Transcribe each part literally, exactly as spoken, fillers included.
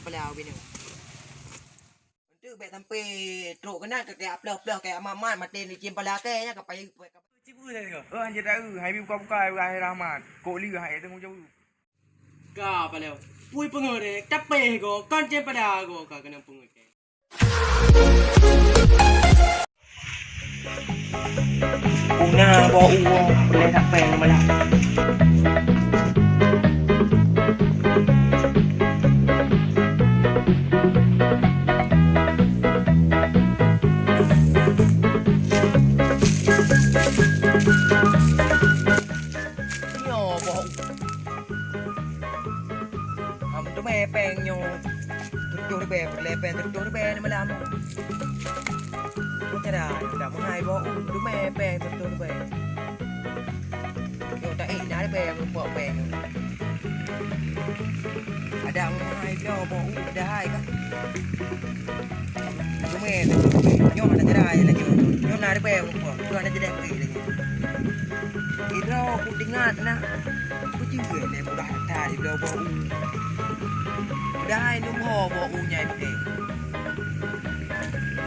Bala ubé nyoe. Untuk bèk sampai trok keunan, keu kaya ploh-ploh, kaya amat-amat, maté licin pala kèe nyan, ka payah. Cibu tadi kau. Oh, anjir tahu. Hai bi buka-buka, hai rahmat. Kok lieu hai tengok jauh. Ka pala. Pui peungeut deh, tapéh go, kon cen pada go ka keunong peungeut. Una bau uwo, boleh nak peng malam. Nyoe bau. Am teumé peng nyoe. Tujoh ribèe, peureulèe peng tujoh ribèe ni malam. Macam dah, dah mengai bau, teumé peng tujoh ribèe. Nyoe tak ék dah ribèe meupok peng nyoe. Ada mengai bloe bau, dah hai kan. Teumé tujoh ribèe. Nyoe ada cerai lagi. Nyoe na ribèe meupok. Nyoe ada jadi lagi. Idroe kuteuingat na, kucue lé mudah that ibloe boh u. Padahai numbho boh u nyan teuh.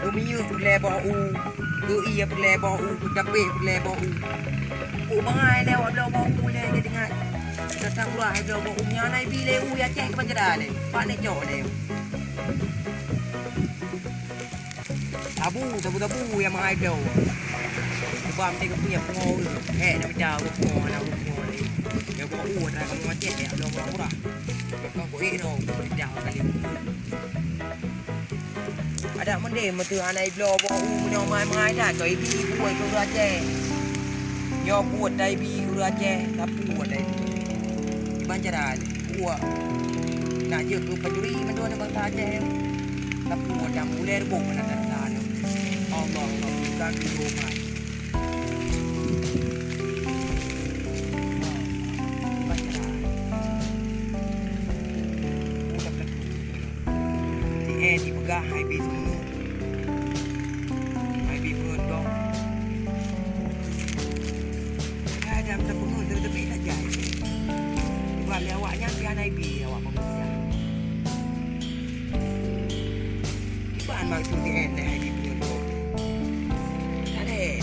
Geumiyueb peureulèe boh u, geuié peureulèe boh u, geucabéh peureulèe boh u. Ku bangai lé awak bloe boh u lé, jadi ingat. Tata murah ibloe boh u nyan, na ibi lé u Aceh keu Banjarah lé. Pat lé cok lé. Sabu, sabu-sabu nyang mangai bloe. Sebab meusti geupeue nyang pungo ureueng. Hék, na mita ureueng pungo, hana ureueng pungo lé. Nyang pungo u atra kamoe Aceh, ya, bloe murah-murah. Kon keu ék droe, peudah kali. Adak meudeh meuteuh hana ibloe boh u, meunyoe mangai-mangai that, keu ibi buet keu ureueng Aceh. Nyoe buet taibi keu ureueng Aceh, sapu taibi. Kiban cara lé, buet. Nak jeuet keu pancuri mandua bansa Aceh. Tapi wadang ulèe reubông meunan that. Allah, Allah, bukan di rumah. Baca. Bukan lagi. Di eh, dipeugah hai bi semua. Hai bi pun dong. Hai dam teupeungeut teuteupie saja. Sebab lé awaknyan pih hana ibi awak pemuda. Kiban maksud di eh hai bi pun dong. Tadi.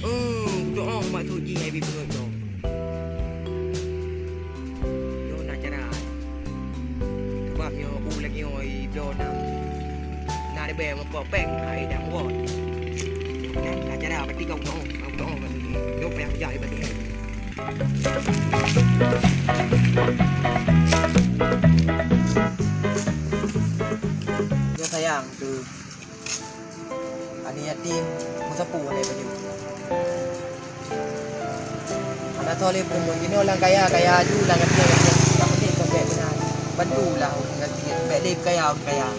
Oh, doa maksud ji hai bi pun dong. Nyoe na cara. Sebab nyoe u lagèe nyoe i bloe na. Na leubeh meupok peng, ai dang woe. Nyoe na cara berarti kau doa, kau doa berarti. Nyoe payah kujak berarti. Nyoe sayang tu. Aneuk yatim meusapeue walai bajèe. Hana soe lé peurumoh jinoe lam kaya, kaya aju lam gasien, gasien. Nyang penting keu bèk meunan. Bantulah ureueng gasien, bèk lé kaya ureueng kaya.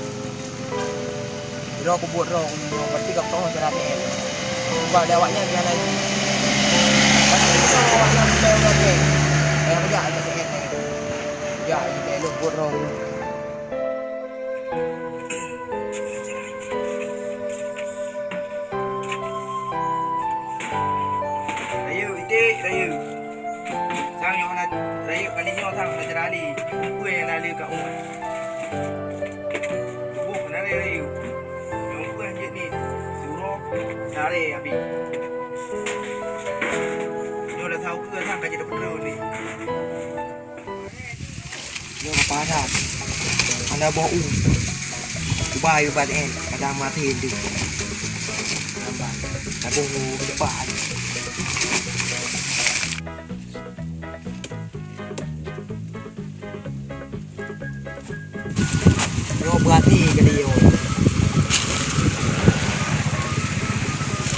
Droe keubuet droe nyoe, berarti ka peurumoh cara T N. Sebab lé awaknyan pih hana. Berarti droe awaknyan pih hana. Kaya peugah T N. Peugah, bèk lé buet droe. Rayeuk, iték, rayeuk. Sang nyoe hana rayeuk kali nyoe sang hana cara lé. Peue nyang na lé ka umat. Tuboh hana lé rayeuk. Nyoe peue jeuet ni. Suroh, sare abéh. Nyoe dah saweue sang ka jeuet dapeutrön ni. Nyoe ka padat. Hana boh u. Kubai ubat en, kadang maté deuh. Lambat. Saboh u depan. Nyoe beurati kali nyoe.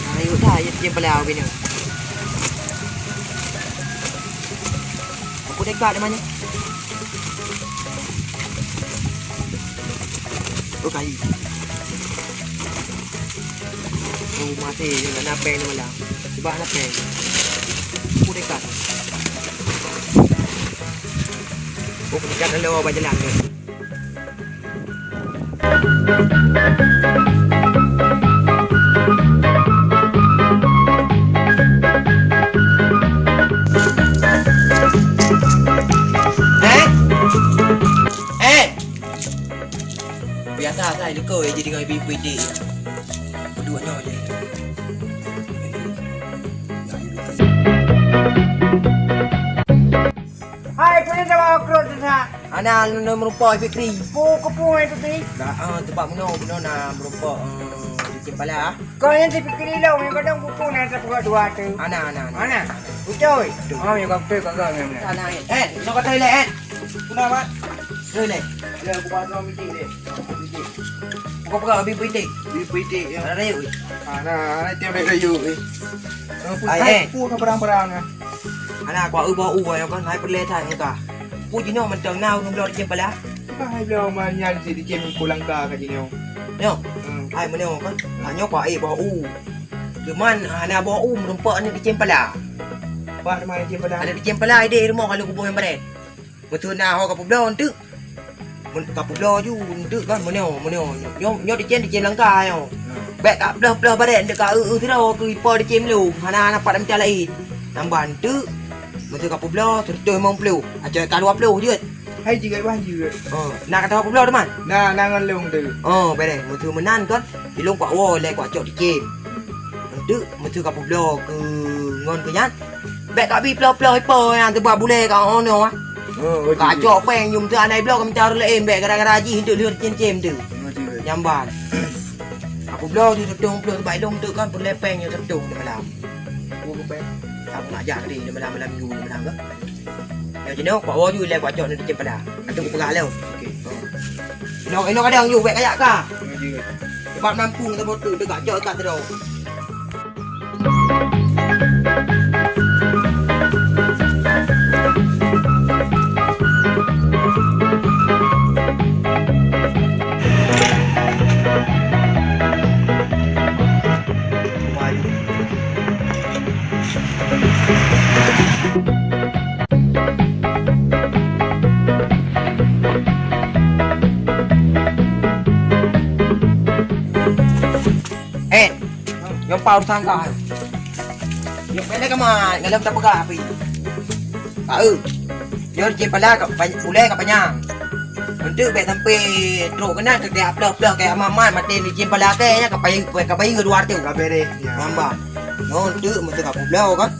Nah, yuk dah, yuk dia belau bini. Aku dekat di mana? Oh, kai. Oh, mati je nak napeng ni malam. Sebab napeng. Aku dekat. Oh, dekat dalam awak jalan tu. Eh? Asai leuko jadi ngon ibu-ibu idik. Kedua nyoe je. Hai, peue nyang tabawa krot teuh, Sa? Ana lôn meurumpok Fikri. Peue keupeue hai Fikri? Dah, eh, teumpat meunoe, meunoe na meurumpok, eh, di Cempala. Kau nyang Fikri lôn, nyang kadang buku na tapeugah dua tu. Ana, ana, ana. Ana? Beutôi? Beutôi. Oh, ya, beutôi, kagak, memang. Ana, eh. Eh, inoe ka trôh ilèe, eh. Peue na, Mat? Trôh ilèe. Ya, aku bahas sama Fikri deh. Buka-buka, habis politik. Habis politik, ya. Ada rayu, eh? Ah, nah, nah, tiap rayu, eh. Ai, eh. Pun barang-barang, eh. Ana, kuat eu bak u, ya kan? Hai peureulèe that, ya kah? Pu jinoe mantong na ureueng bloe di Cempala? Hai bloe man nyan si di Cem ku langka ka jinoe. Nyoe? Hmm. Hai meunyoe kan? Ha, nyoe kuat eu bak u. Cuman, hana bak u meurumpok aneuk di Cempala. Bak teuma di Cempala? Aneuk di Cempala, ideh rumoh kalau kubu nyang baret. Beutôi na ho kapeubloe eunteuk. Mun kapeubloe ju eunteuk kan, meunyoe, meunyoe. Nyoe, nyoe di Cem, di Cem langka nyoe. Hmm. Bèk ka ploh-ploh barèt eunteuk ka eu-eu sidroe keu ipo di Cem lôn. Hana, hana pat mita laén. Nambah eunteuk, beutôi kapeubloe seratus limong ploh. Acok ka dua ploh jeuet. Hai jeuet, bah jeuet. Oh, na ka dua ploh teuma? Na, na ngon lôn tu. Oh, beres. Beutôi meunan kan, di lôn kuat woe lé kuat cok di Cem. Eunteuk, beutôi kapeubloe keu ngon keu nyan. Bèk ka bi ploh-ploh ipo nyang teuba bulèe ka ono, ah. Oh, betul, betul. Ka cok pèng, yum teu aneuk bloe ka mita ureueng laén, bèk gara-gara jih eunteuk lheueh cem-cem tu. Betul, betul. Nyamban. Aku bloe tu seratus limong ploh, sebab ilôn tu kan peureulèe pèng nyang seratus di malam. Aku ke pèng. Aku nak jak tadi di malam, malam minggu di malam ke. Nyang jinoe kuat woe ju ilèe kuat cok di Cempala. Atau kupeugah lom. Okey. Oh. Inoe, inoe kadang ju bèk kayak ka. Betul, betul. Sebab nampung saboh tu dekat cok ka sidroe. Eh, nyoe pa urusan kah. Nyoe bèk lé ka mat, ngalom tapeugah api. Ka eu. Nyoe di Cempala ka pany-, ulèe ka panyang. Eunteuk bèk sampai trok keunan keu teuka ploh-ploh keu amat-amat maté di Cempala keu nyan ka payu, ka payu dua ratus. Ka beres, ya. Nambah. Nyoe eunteuk meuteuk ka peuet ploh kan.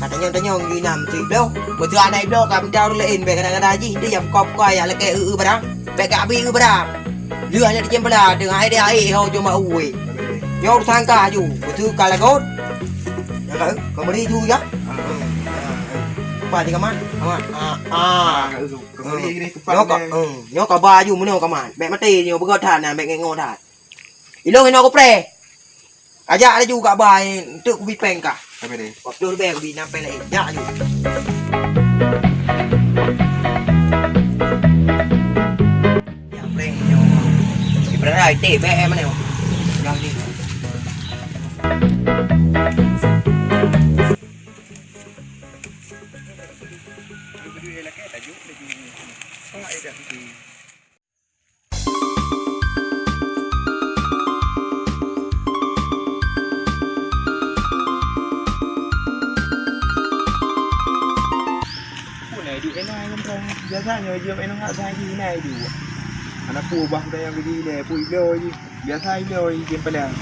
Ka tanyong-tanyong di na meuteuk ploh. Meuteuk aneuk bloe ka mita ureueng laén bèk kadang-kadang jih, dia buka-buka ya lakèe eu-eu barang. Bèk ka abéh eu barang. Lheueh nyan di Cempala, teungoh hai deh aék ho jom bak ueh. Nyoe urusan kah aju, beutôi ka lagot. Nyang ka, ka meuri ju ya. Apa di kamar? Aman. Ah, ah. Nyoe ka, eh, nyoe ka ba aju meunoe ka mat. Bèk maté nyoe beugöt that na, bèk ngengok that. Ilôn inoe kupreh. Ajak laju kak ba, eh, eunteuk kubi pèng kah. Sampai deh. Waktu leubeh kubi enam pèng laén. Jak laju. Nyang prank nyoe. Ibrahim, iték B M nyoe. Nyang ni. Peue na iduek inoe ngon trang? Biasa nyoe iduek inoe hak sagai jih na iduek. Hana peue bah gaya geuji ilèe, peue ibloe jih. Biasa ibloe jih paléng.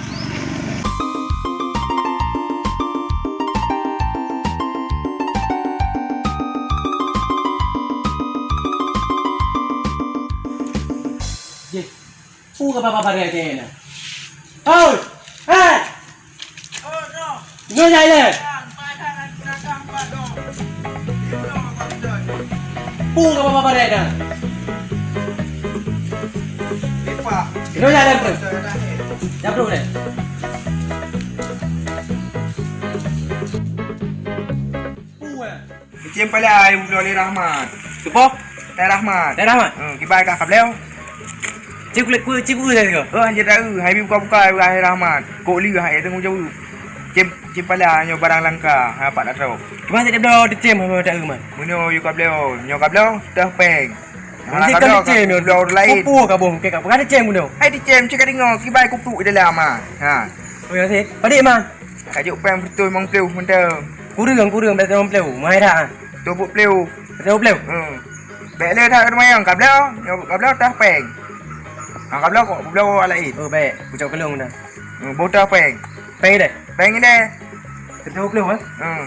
Jih. Peue ka papa barèe nyan? Hoi! Hei! Nyoe jai lé! Peue ka papa barèe nyan? Nyoe jai lé, bro. Jak bro lé. Peue? Cicém pala ayeuem bloe lé Rahmat. Soe po? Tai Rahmat. Tai Rahmat? Heeh, kiban kah ka bloe? Cik kulit kulit cik kulit tadi ke? Oh, hanjeuet taeu, hai bi buka-buka hai Rahmat. Kok lheueh hai teuh jaweueb. Cém, cém pala nyoe barang langka, ha pat atra. Kiban tak bloe cém hai tak eu man. Meunyoe yue ka bloe, nyoe ka bloe, teuh péng. Mesti ka bloe, cém nyoe. Bloe ureueng laén. Kupu ka boh, ke ka peugah cém meunyoe. Hai cém, cit ka deungoe, kiban kupu di dalam ah. Ha. Oh ya sih. Padik man. Ka jok péng seratus limong puluh mantong. Kureueng, kureueng, seratus limong puluh. Mahai dah. Seratus dua puluh. Seratus dua puluh? Hmm. Bèk lé that ka teuma nyang ka bloe, nyoe ka bloe tah péng. Ha, ka bloe kok, bloe awak laén. Oh, bèk. Kucok keu lôn dah. Hmm, bôh teuh péng. Péng deh? Péng deh. Siribèe dua ploh, eh? Hmm.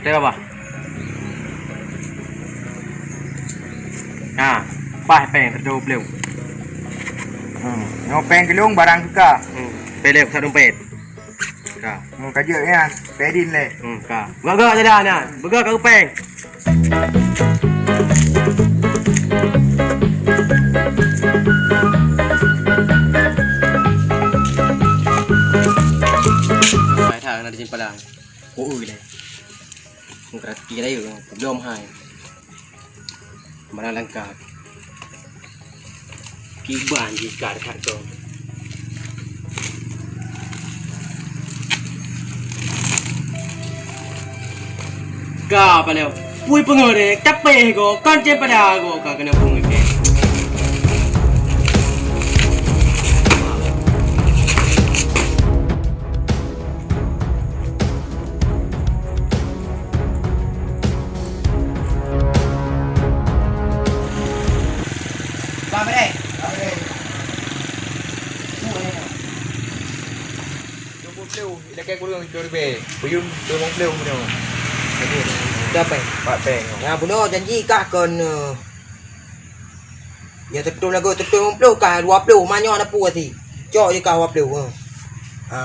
Teuka bah. Ha, bah péng siribèe dua ploh. Hmm, nyoe péng keu lôn, barang keu ka. Hmm, péng lé sak dompet. Ka. Hmm, ka jeuet nyan, péng deh lé. Hmm, ka. Beugöt-göt jalan nyan, beugöt ka péng. Hai, that na di sini padang. Oh, ui lé. Ngerti lé, belum hai. Mana langkah? Kiban jih ka dekat kong. Ka paléng. Pui peungeut deh, tapéh goe, kon cempada goe ka keuneuk peungeut deh. Bang Bere. Bang Bere. Dua puluh ploh, ilakèe kureueng dua ribèe. Buyueng dua puluh ploh bunoe. Jadi, berapa? Empat pèng. Ya, bunoe janji kah kon, eh, ya, teutueng lagu, teutueng lima puluh kah, dua puluh, manyoe na pu ati. Cok je kah dua puluh, ha. Ha.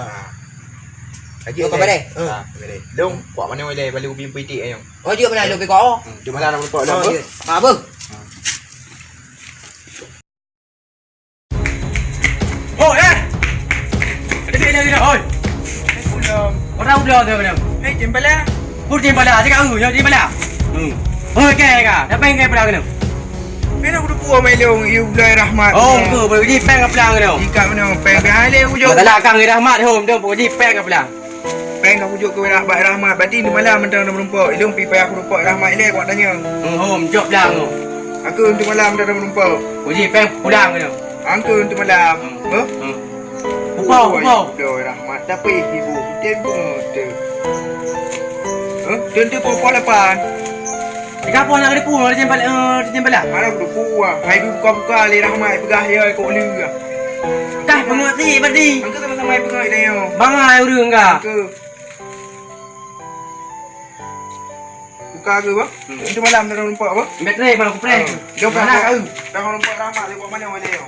Lagi Yo, ada? Kabar deh. Ha. Ha, kabar deh. Dong, kuat mana boleh balik ubi puitik ayong. Oh, dia mana lu pekok? Hmm, cuma lah nak pekok dah. Oh, dia. Ha, apa? Oh, eh! Ada sini lagi dah, oi. Pulang. Orang udah dah, dah. Eh, jempala. Oh, jempala, cakap aku, jempala. Hmm. Oh, okey, okey. Siapa yang kena pelang kena? Kena aku dukung mai long, you bloe rahmat. Oh, tu, boleh jadi peng pelang kena. Ikat mana? Peng ke hai le ujung. Masalah kang rahmat hom tu, boleh jadi peng pelang. Peng ka kujok keu Rahmat, Rahmat. Batin tu malam mantong na meurumpok. Ilong pi payah kurumpok Rahmat ilèe kok tanya. Hmm, hom, jok blang tu. Aku tu malam mantong na meurumpok. Uji peng pulang tu. Angku tu malam. Hmm. Huh? Hmm. Upau, upau. Doh Rahmat, tapi ibu tem bunga tu. Huh? Tentu popo lapan. Di kampung nak ada pun, ada jempal, eh, ada jempal lah. Mana aku tu pun, ah. Hai dulu kau buka le Rahmat, peugah ya kau le. Kah pengerti berarti. Angka sama-sama peugah dia. Bangai urang kah? Angka. Buka ke, bah? Hmm. Itu malam dah nampak, bah? Ambil tray, bang, aku prank. Oh. Jom, mana kau? Dah nampak Rahmat, dia buat mana mana, yo?